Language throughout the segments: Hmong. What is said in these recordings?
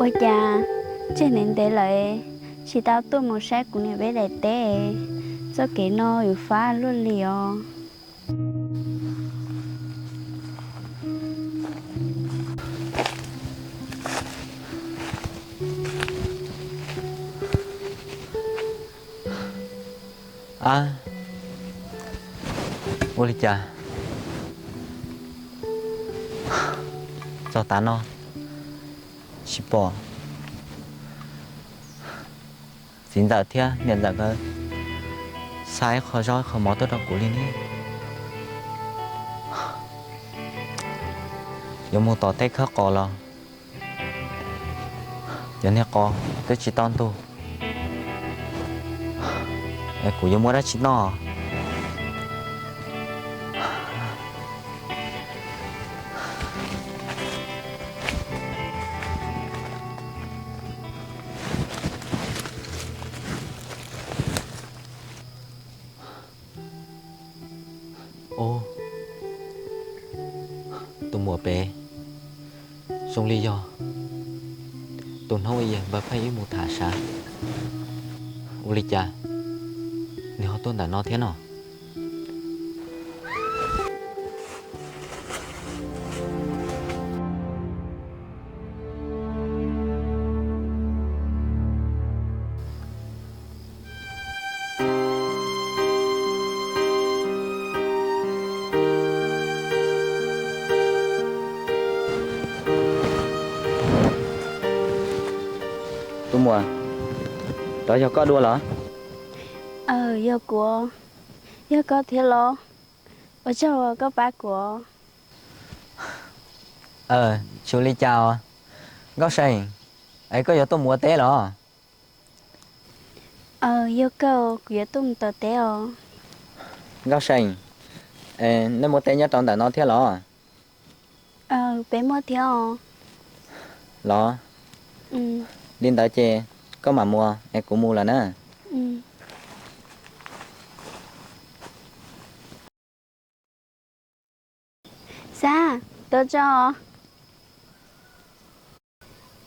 Ua cas tseg ntev ntev lawm tsis tau tuaj mus saib kuv niam peb daim teb, txoj kev no yuav fab luaj li os. Ab, ua li cas txog tav no tsis pom txiv ntxawm thiab niam ntxawm nkawd xa ib qho zaub ib qho mov tuaj rau kuv li ne? Yuav mus tom teb khawb qos los cov niag qos twb tsis tau ntug, es kuv yuav muaj dab tsi noj? Ub, tus muam pem zoo li yog tus hnub uas yawg npawg Pheej wb mus tham sav. Ua li cas nws ho tuaj ntawm no thiab no? Tus muam, rov yog koj dua los? Aw, yog kuv. Yog koj thiab los? Ua tsaug koj pab kuv. Aw, tsis ua li cas os. Nkauj See, es koj yuav tuaj mus ua teb los? Aw, yog kawg, kuv yuav tuaj mus tom teb os. Nkauj See, nej muaj teb nyob rau ntawm no thiab los? Aw, peb muaj thiab os. Los, li ntawd ces koj mam mus es kuv mus lawm na. Xab, tuaj tso.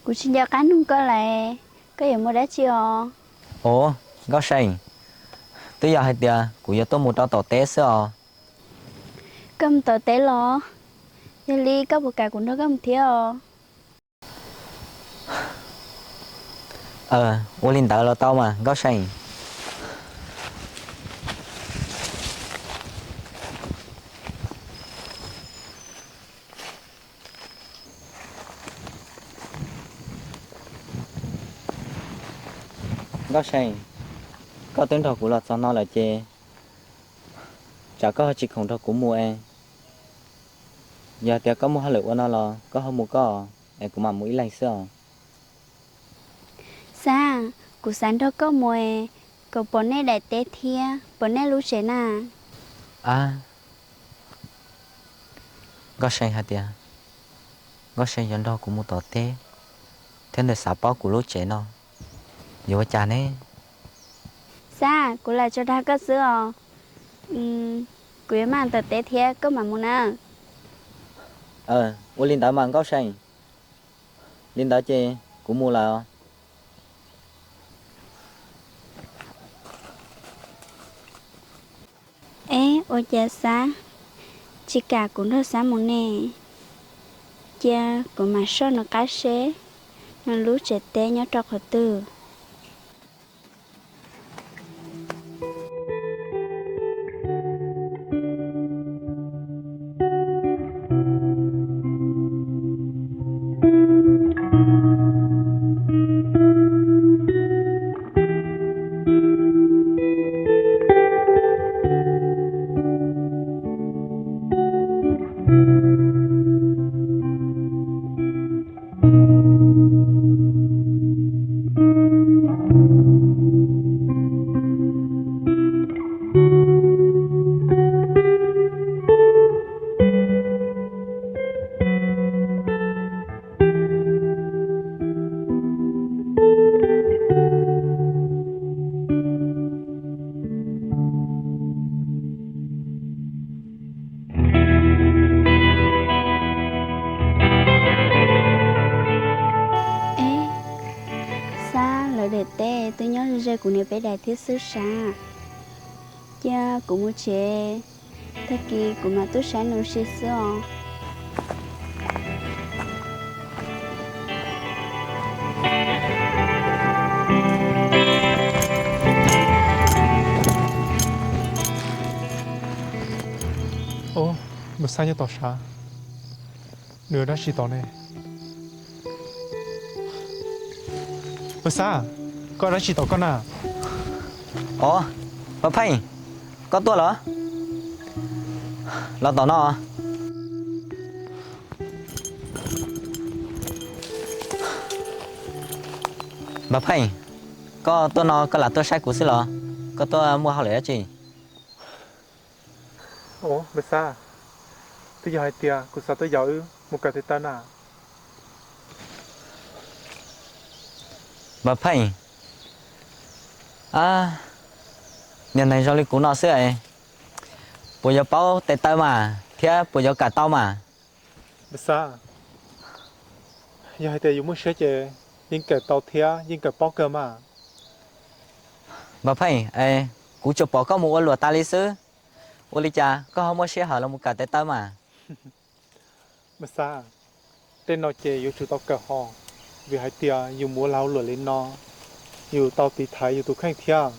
Kuv tsis nco qab nug koj lawm, koj yuav mus dab tsi os? Ov, Nkauj See, twb yog hais tias kuv yuav tuaj mus rau tom teb xwb os. Koj mus tom teb los? Yog li koj puas kam kuv nrog koj mus thiab os? Aw, ua li ntawd los tau mas Nkauj See. Nkauj See, koj twb nrog kuv los txog no lawm ces tsam koj ho tsis khoom nrog kuv mus es, yog tias koj muaj hauj lwm ua no los koj ho mus koj, es kuv mam mus ib leeg xwb os. Xab, kuv xav nrog koj mus es, kom pom nej daim teb thiab pom nej lub tsev na. Ab, Nkauj See hais tias Nkauj See yuav nrog kuv mus tom teb, thiab nws xav paub kuv lub tsev no, yuav ua cas ne? Xab, kuv lam tso dag koj xwb os. Kuv yuav maj tom teb thiab koj mam mus na. Ua li ntawd mas Nkauj See, li ntawd ces kuv mus lawm. Eb, ua cas Xab tsis kam kuv nrog Xab mus ne? Cia kuv mam soj nws qab seb nws lub tsev teb nyob rau qhov twg. ze kuv niam peb daim thiab xwb sav. Cia kuv mus tsev, tag kis kuv mam tuaj saib nws si xwb os. Ub, Npawg Xab nyob tom sav, nws ua dab tsi tom ne? Npawg Xab, koj ua dab tsi tom koj na? Os, Npawg Pheej, koj tuaj los? Los tom no. Npawg Pheej, koj tuaj no koj lam tuaj saib kuv xwb los? Koj tuaj muaj hauj lwm dab tsi? Os, Npawg Xab, twb yog hais tias kuv xav tuaj yaum wb mus kawm tes taw na. Npawg Pheej, niag neeg zoo li kuv no xwb es puas yuav paub tes taw mas thiab puas yuav kawm tau mas? Npawg Xab, yog hais tias yus muaj siab ces yeej kawm tau thiab yeej kawm paub kawg mas. Npawg Pheej, kuv tsuas pom koj mus ua luam tas li xwb, ua li cas koj ho muaj sij hawm los mus kawm tes taw mas? Npawg Xab, tej no ces yuav tsum tau kawm hos, vim hais tias yus mus ua lag ua luam li no, yus tau tiv thaiv yus tus kheej thiab.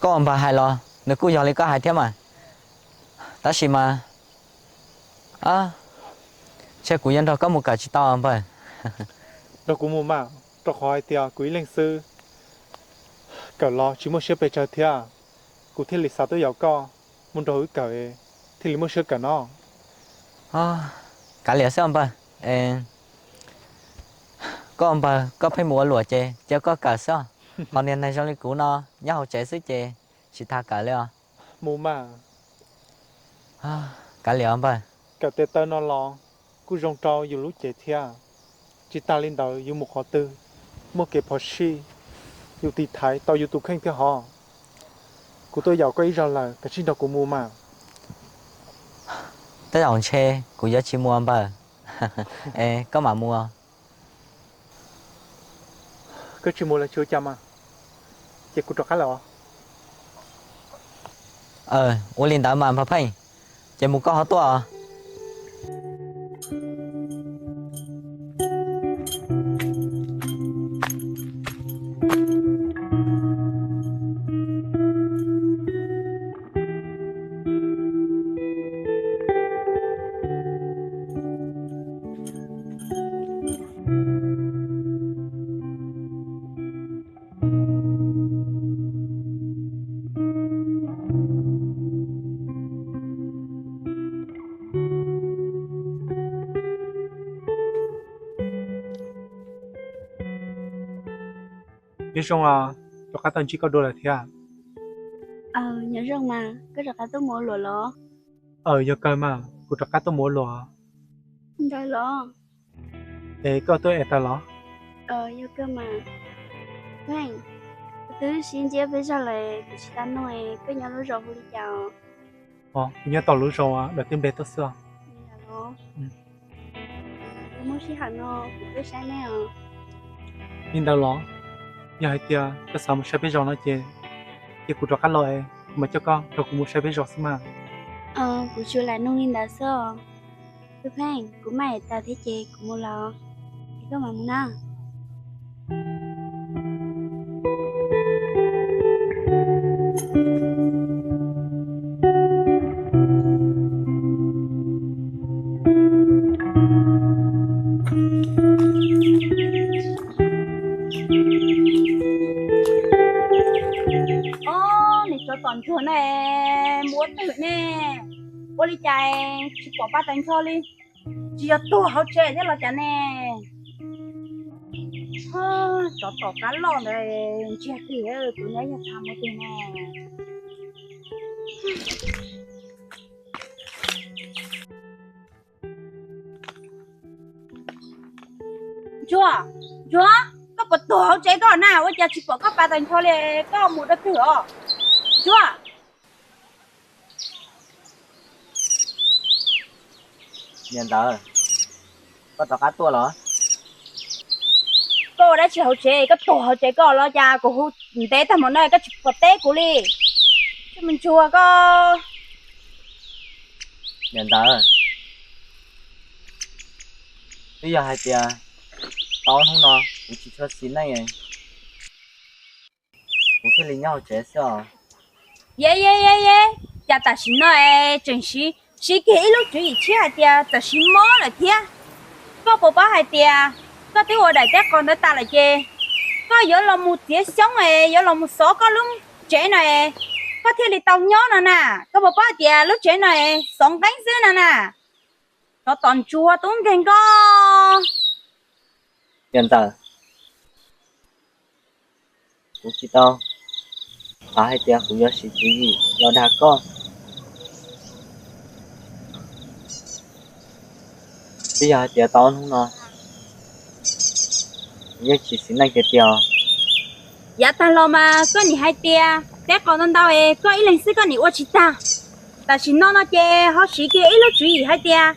Koj ua npawg hais los nws kuj yog li koj hais thiab mas, tab sis mas ntshe kuv yuav nrog koj mus kawm tsis tau npawg. Nrog kuv mus mas, rau qhov hais tias kuv ib leeg xwb kawm los tsis muaj siab pes tsawg thiab, kuv thiaj li xav tuaj yaum koj mus nrog wb kawm, thiaj li muaj siab kawm no. Kav liam xwb npawg, koj npawg koj pheej mus ua luam ces cia koj kawm xwb, ho niag neeg zoo li kuv no nyob hauv tsev xwb ces tsis tas kawm li os. Mus mas. Kav liam npawg. Kawm tes taw no los kuj zoo rau yus lub cev thiab, tsis tas li ntawd yus mus qhov twg muaj kev phom sij, yus tiv thaiv tau yus tus kheej thiab hos. Kuv tuaj yaum koj ib zaug lawm, kav tsij nrog kuv mus mas. Tej zaum ntshe kuv yuav tsis mus npawg, es koj mam mus. Koj tsis mus los tsis ua cas mas, ces kuv rov qab lawm os. Ua li ntawd mas npawg Pheej, ces mus koj ho tuaj. Nyob zoo, rov qab tau ntsib koj dua lawm thiab. Nyob zoo mas, koj rov qab tuaj mus ua luam los? Aws, yog kawg mas, kuv rov qab tuaj mus ua luam. Ntawd los? Es koj tuaj es taws los? Yog kawg mas. Pheej, kuv twb sib ntsib peb zaug lawm kuv tsis tau nug koj nyob lub zos hu li cas os? Kuv nyob tom lub zos Dawm Twb Npe tuaj xwb os. Li ntawd los, kuv twb saib nej os. Li ntawd los, yog hais tias koj xav mus saib peb zos no ces, ces kuv rov qab los es kuv mam coj koj nrog kuv mus saib peb zos xwb mas. Kuv tsuas lam nug li ntawd xwb os. Pheej, kuv maj es taws thiab ces kuv mus lawm, es koj mam mus na. Ob, niam tsov tom ntsuag ne, mus ua twg ne? Ua li cas tsis pom pa taws ncho li? Tsis yog tuag hauv tsev thiab los cas ne? Tsov tom qab loj ntawd ntsiag twg, kuv nyob yog thav mus twg ne? Ntsuag, Ntsuag, koj puas tuag hauv tsev koj na? Ua cas tsis pom koj pa taws ncho li? Koj mus dab twg os Ntsuag? Niam ntawd, koj rov qab tuaj los? Koj ua dab tsi hauv tsev? Koj tuag hauv tsev koj los cas? Kuv hu ntev tag npaum no koj tsis pom teb kuv li. Ntsuag koj. Niam ntawd, twb yog hais tias tau ob hnub no kuv tsis tshua xis neej, kuv thiaj li nyob hauv tsev xwb os. Ye ye ye ye, cas tam sim no es tseem siv, siv kiag ib lub tswv yim tshiab hais tias txawm siv mob lawm thiab. Koj puas paub hais tias koj twb ua daim teb qos ntawd tas lawm ces koj yuav los mus txiav xyoob es yuav los mus xov koj lub tsev no es koj thiaj li tau nyob no na. Koj puas paub hais tias lub tsev no es xov nqeeb xwb no na. Tsov tom ntsuag tub nkeeg koj. Niam ntawd, kuv tsis tau xav hais tias kuv yuav siv tswv yim los dag koj. Twb yog hais tias tau ob hnub no kuv yeej tsis xis neej tiag tiag. Yav tag los mas koj nim hais tias teb qos ntau ntau es koj ib leeg xwb koj nim ua tsis tag. Tam sim no no ces ho siv kiag ib lub tswv yim hais tias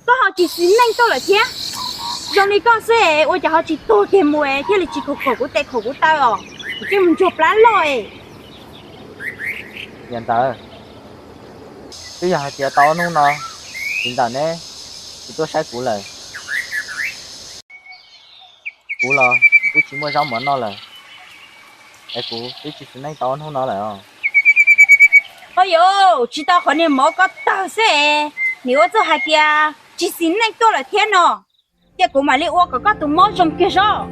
koj ho tsis xis neej tuaj lawm thiab. Zoo li koj xwb es ua cas ho tsis tuag kiag mus es thiaj li tsis khuam khuam kuv tes khuam kuv taw os, kuv cia mus ntsuag plab loj es. Niam ntawd, twb yog hais tias tau ob hnub no txiv ntawm neb tsis tuaj saib kuv lawm, kuv los twb tsis muaj zaub mov noj lawm, es kuv twb tsis xis neej tau ob hnub no lawm os. Ho yuav tsis tau qhov niag mov koj tawg xwb es nim ua txuj hais tias tsis xis neej tuaj lawm thiab no. Cia kuv mam li ua kom koj tus mob zoo kiag sob.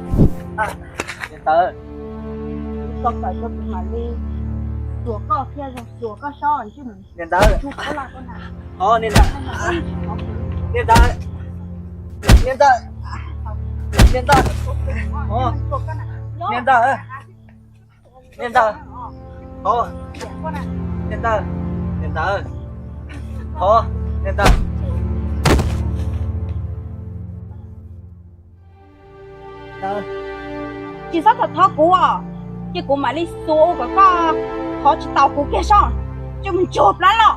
Niam ntawd, kuv mam li xyuas koj thiab zoo xyuas koj sob. Niam ntawd, niam ntawd, niam ntawd, niam ntawd, niam ntawd, niam ntawd, thov, niam ntawd, niam ntawd, thov, niam ntawd. Tsis txhob thov kuv os, cia kuv mam li xyuas ua kom koj thov tsis tau kuv kiag sob, cia mus ntsuag plab loj.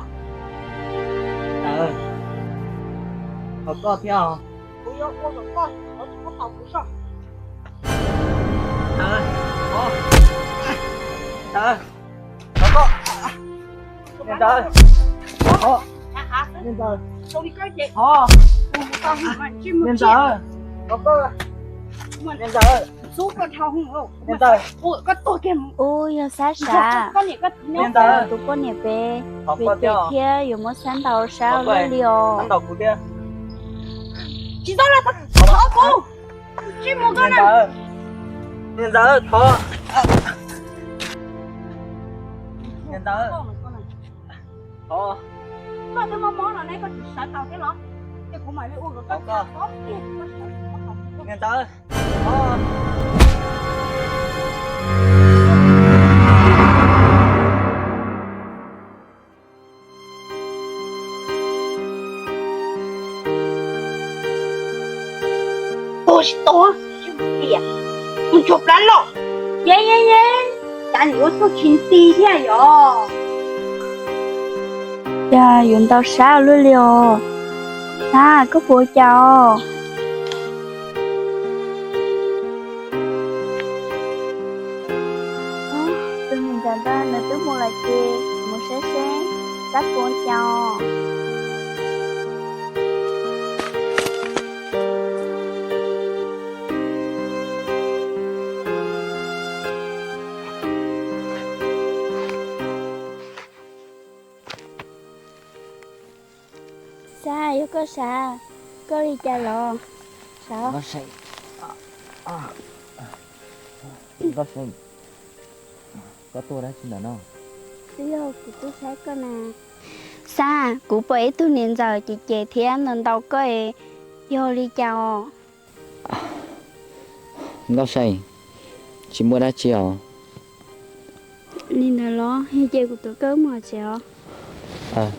Thov koj thiab os. Kuv yuav ua kom koj thov tsis tau kuv sob. Thov koj. Niam ntawd, thov, niam ntawd, thov, niam ntawd, thov koj, niam ntawd, niam ntawd. Ub, yog Xab sav. Niam ntawd, tus poj niam pem, pem pem thiab yuav muab Xab ntaus sab ua luaj li os. Tsis txhob los thov kuv. Niam ntawd, niam ntawd, thov, niam ntawd, thov. Koj twb mob mob no ne, koj tsis sawv tau thiab los? Ces kuv mam li ua kom koj, niam ntawd, thov. Tuag tsis tuag, tsis mus tias, mus ntsuag plab loj. Ye ye ye, cas nim ua txuj tsis nti thiab yom? Cas yuav ntaus sab luaj li os. Xab, koj puas ua cas os? Tus niam ntawd ntawd nws twb mus lawm ces mus saib seb Xab puas ua cas os. Xab, yog koj Xab, koj li cas los? Xab, Nkauj Seej, koj tuaj dab tsi ntawm no? Twb yog kuv tuaj saib koj na. Xab, kuv pom ib tug niam ntxawm ces ces thiab ntaus ntaus koj es yog li cas os? Nkauj Seej, tsis muaj dab tsi os. Li ntawd los, ces kuv tuav koj mus tsev os. Xab,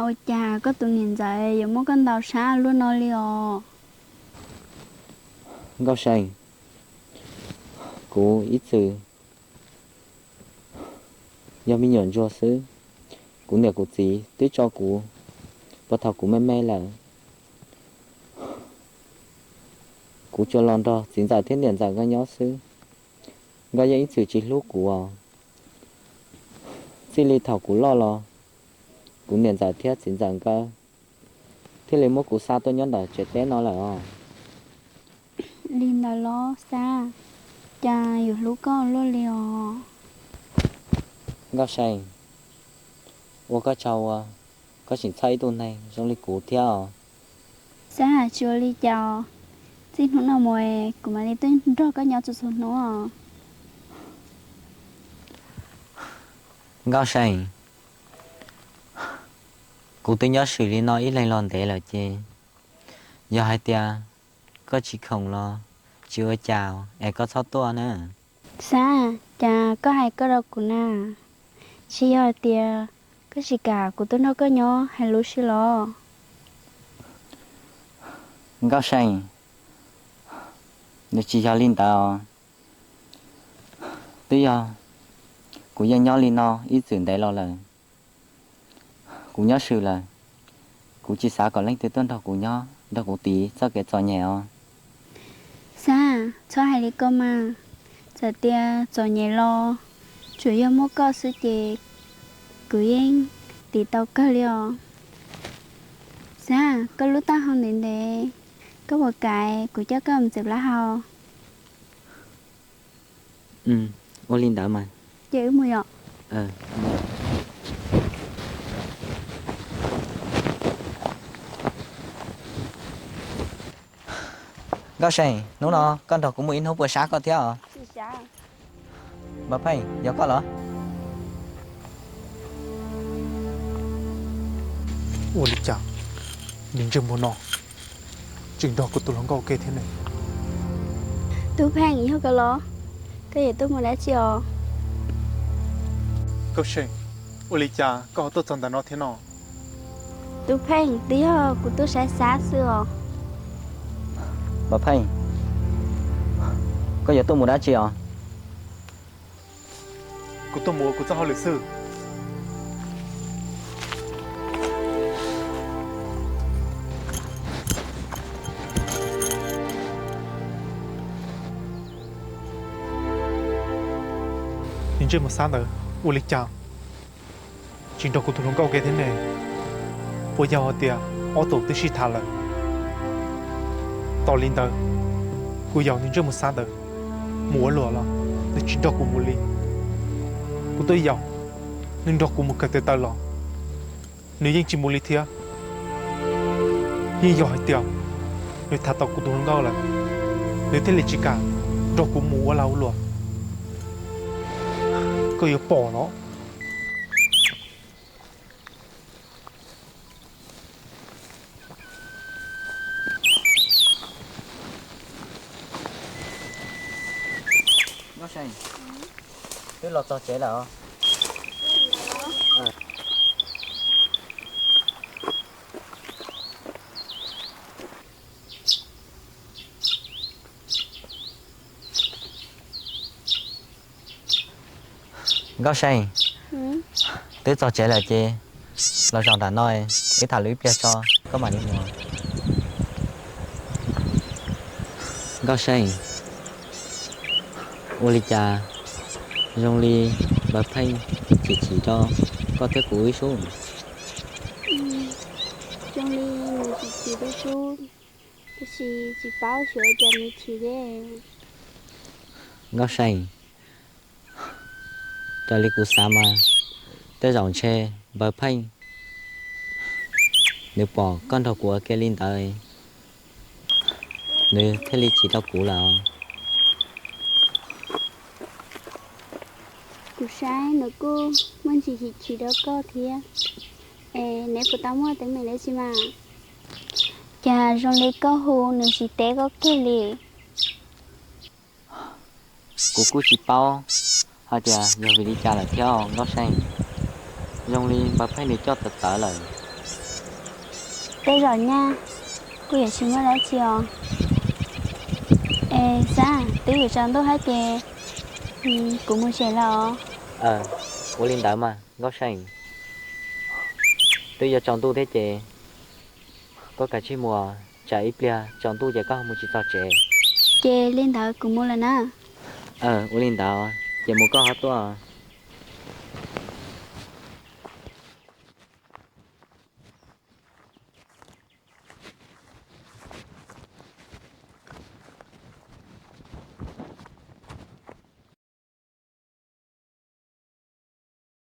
ua cas koj tus niam ntxawm yuav muab koj ntaus sab luaj no li os? Nkauj See, kuv ib txwm yog me nyuam ntsuag xwb, kuv niam kuv txiv twb tso kuv puag thaum kuv me me lawm. Kuv tsuas los nrog txiv ntxawm thiab niam ntxawm nkawd nyob xwb. Nkawd yeej ib txwm tsis hlub kuv os. Txij li thaum kuv loj los, kuv niam ntxawm thiab txiv ntxawm nkawd thiaj li muab kuv xa tuaj nyob ntawm tsev teb no lawm os. Li ntawd los Xab, cas yuav hlub koj luaj li os? Nkauj See, ua koj tsaug uas koj tseem txhawj ib tug neeg zoo li kuv thiab os. Xab, tsis ua li cas os. Txij hnub no mus kuv mam li tuaj nrog koj nyob txhua txhua hnub os. Nkauj See, kuv twb nyob swm li no ib leeg los ntev lawm ces yog hais tias koj tsis khoom los tsis ua cas es koj txhob tuaj na. Xab, cas koj hais koj rau kuv na? Tsis yog hais tias koj tsis kam kuv tuaj nrog koj nyob hais lub sij los? Nkauj See, nws tsis yog li ntawd os. Twb yog kuv yeej nyob li no ib txwm ntev los lawm. Kuv nyob swm lawm, kuv tsis xav kom leej twg tuaj nrog kuv nyob, nrog kuv tiv txoj kev txom nyem os. Xab, txhob hais li ko mas. Txawm tias txom nyem los tsuas yog muaj koj xwb ces kuv yeej tiv tau kawg li os. Xab, koj lub taub hau ntev ntev, koj puas kam kuv coj koj mus txiav plaub hau? Ua li ntawd mas. Ces wb mus yom. Nkauj See, hnub no koj nrog kuv mus ib hnub puas sab koj thiab os? Npawg Pheej, yog koj los? Ua li cas niag ntsej muag no tseem nrog kuv tus hluas nkauj ua ke thiab ne? Tub Pheej, yog koj los, koj yuav tuaj mus dab tsi os? Nkauj See, ua li cas koj ho tuaj txog ntawm no thiab no? Tub Pheej, twb yog kuv tuaj saib Xab xwb os. Npawg Pheej, koj yuav tuaj mus dab tsi os? Kuv tuaj mus ua kuv txoj hauj lwm xwb. Niag ntsej muag Xab ntawd ua li cas tsis nrog kuv tus hluas nkauj ua ke thiab ne? Puas yog hais tias ob tug twb sib tham lawm? Tos li ntawd, kuv yaum niag ntsej muag Xab ntawd mus ua luam los nws tsis nrog kuv mus li. Kuv tuaj yaum nws nrog kuv mus kawm tes taw los nws yeej tsis mus li thiab. Yeej yog hais tias nws tham tau kuv tus hluas nkauj lawm, nws thiaj li tsis kam nrog kuv mus ua lag ua luam. Koj yuav pom los. Nkauj See, twb los txog tsev lawm os. Nkauj See, twb txog tsev lawm ces los zaum nram no, wb tham lus ib pliag tso koj mam li mus. Nkauj See, ua li cas zoo li npawg Pheej chim chim rau koj thiab kuv ib sub? Zoo li nws chim chim rau sub, tiam sis tsis paub xyov cas nws chim thiab. Nkauj See, raws li kuv xav mas tej zaum ntshe npawg Pheej nws pom koj nrog kuv ua ke li ntawd, nws thiaj li chim rau kuv lawm. Kuv saib nws kuj muaj ntsis chim chim rau koj thiab. Es neb puas tau muaj teeb meem dab tsi mas? Cas zoo li koj hu nws tsis teb koj kiag li? Kuv kuj tsis paub hais tias yog vim li cas lawm thiab Nkauj See. Zoo li npawg Pheej nws coj tawv tawv lawm. Tej zaum nyaj kuj yuav tsis muaj dab tsi os. Xab, twb yuav tsaus ntuj thiab ces kuv mus tsev lawm os. Ua li ntawd mas Nkauj Seej, twb yuav tsaus ntuj thiab ces koj kav tsij mus, tsam ib pliag tsaus ntuj ces koj mus tsis txog tsev. Ces li ntawd kuv mus lawm na. Ua li ntawd ces mus koj ho tuaj.